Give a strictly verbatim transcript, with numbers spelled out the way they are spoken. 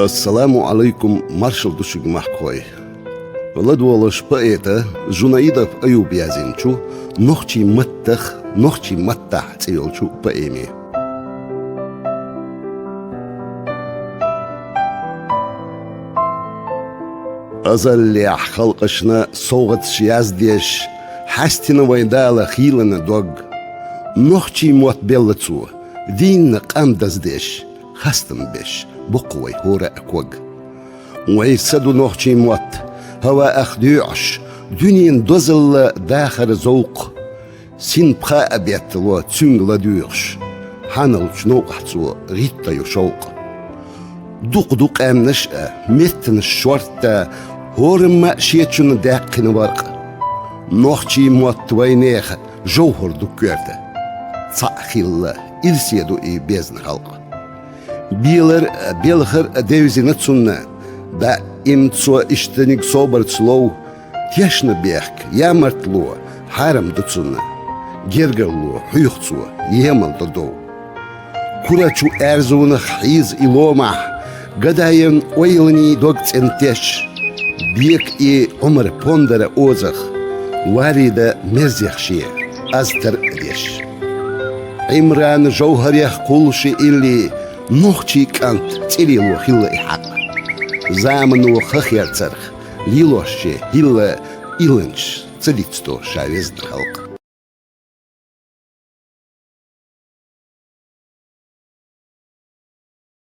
Ассаламу Ӏалайкум, маршал ду шуьга, махкахой! Ладувгӏалаш поэта Жунаидов Аюба язйинчу «Нохчийн маттах, нохчийн маттахь» цӀе йолчу поэме. Азаллехь халкъашна совгӀаташ яздеш, хьаьстина вайн Дала хийлана дог. Нохчийн мотт белла цо, дийнна къам даздеш, хастам беш, боккху вай хӀора а ког. Вайн са ду нохчийн мотт, хӀаваах доьӀуш, дуьненан дозалла дахар зовкх. Син пха а беттало цуьнга ладоьгӀуш, хьаналчу новкъахь цо гӀиттайо шовкъ. Дукха ду къаьмнаш а, меттанаш шортта, хӀорамма а шечунна даьккхина варкъ. Нохчийн мотт вайнеха жовхӀар ду коьрта. Цхьаъ хилла, ирсе ду и безна халкъ. Белар а, белхар а девзина цунна, даим цо иштаниг собарца лов. Тешнабехк, ямартло хьарам ду цунна, гергарло хьоьху цо, емал до дов. Кура чу аьрзунах хьийза и ломахь, гадаевн ойланийн дог цӀена теш, бека и Ӏумар пондара озах, варида мерзех шен аз тар а деш. Ӏимран жовхӀарех кхуллуш и илли, нохчийн кӀант цӀе лело хилла и хьакъ. Замано ха херцарх лелош шен хӀилла, иланчаш ца дицдо ша везна халкъ.